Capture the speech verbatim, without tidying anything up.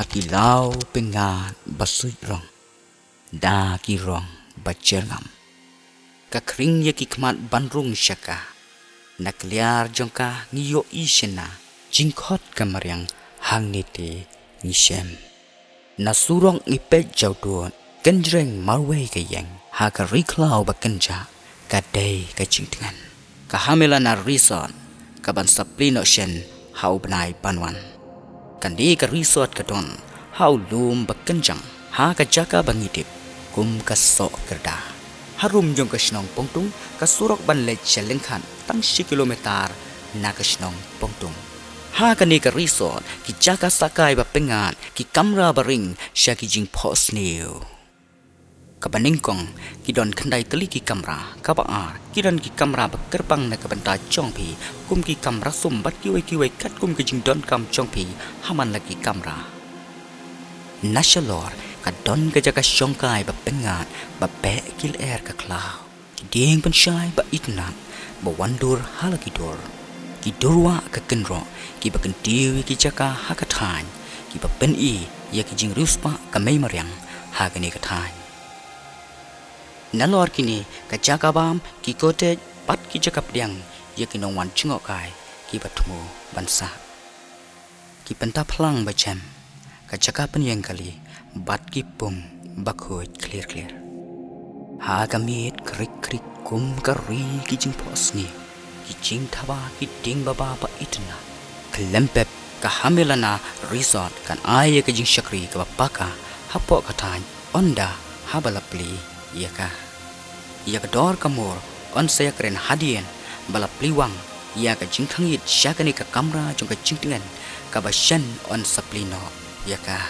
Ha ki law pyngngad ba suit rong, da ki rong ba jyrngam, ka khring ïa ki khmat ban rung sha ka. Na kliar jong ka ngi ïohi shynna, jingkhot ka mariang hangne te ngi shem. Na surok ngi peit jawdud, kynjreng marwei ka ïeng, ha ka ri khlaw ba kynjah, ka dei ka jingtngen. Ka Hamilana Resort, ka ban sa plie noh shen ha u bnai ban wan. Kane ka resort ka don ha u lum ba kynjang, ha ka jaka ba ngi tip kum ka Sohkyrda. Harum jong ka shnong Pongtung, ka surok ban leit sha lyngkhat tang shi kilometer na ka shnong Pongtung. Ha kane ka resort, ki jaka sahkai ba pyngngad, ki kamra ba ring sha ki jingphohsniew. Kaba nyngkong, ki don khyndai tylli ki kamra, kaba ar, ki don ki kamra ba kyrpang na ka bynta jong phi, kum ki kamra sum bad kiwei kiwei katkum ki jingdonkam jong phi ha man la ki kamra. Na shalor, ka don ka jaka shongkai ba pyngngad, ba beh ki lyer ka khlaw. Ki dieng pynshai ba itynnad, ba wan dur ha la ki dur. Ki durwah ka kynroh, ki ba kyntiew ïa ki jaka ha ka thaiñ, ki ba pyni ïa ki jingriewspah ka mei mariang ha kane ka thaiñ. Nalor kine, ka jaka bam, ki cottage, bad ki jaka pdiang ïa ki nongwan jngohkai, ki ba thmu ban sah. Ki pynta phlang ba jem, ka jaka pynïeng kali, bad ki pung ba khuid khlir khlir. Ha ka miet krik krik kum ka ri ki jingphohsniew, ki jingthaba ki dieng baba ba itynnad. Khlem pep, ka Hamilana Resort kan ai ïa ka jingshakri kaba paka hapoh ka thaiñ, ynda haba la plie ïa ka. Ïa ka dor ka mur yn sa ïakren hadien ba la plie wang ïa ka jingkhang ïit sha kane ka kamra jong ka jingtngen, kaba shen yn sa plie noh ïa ka.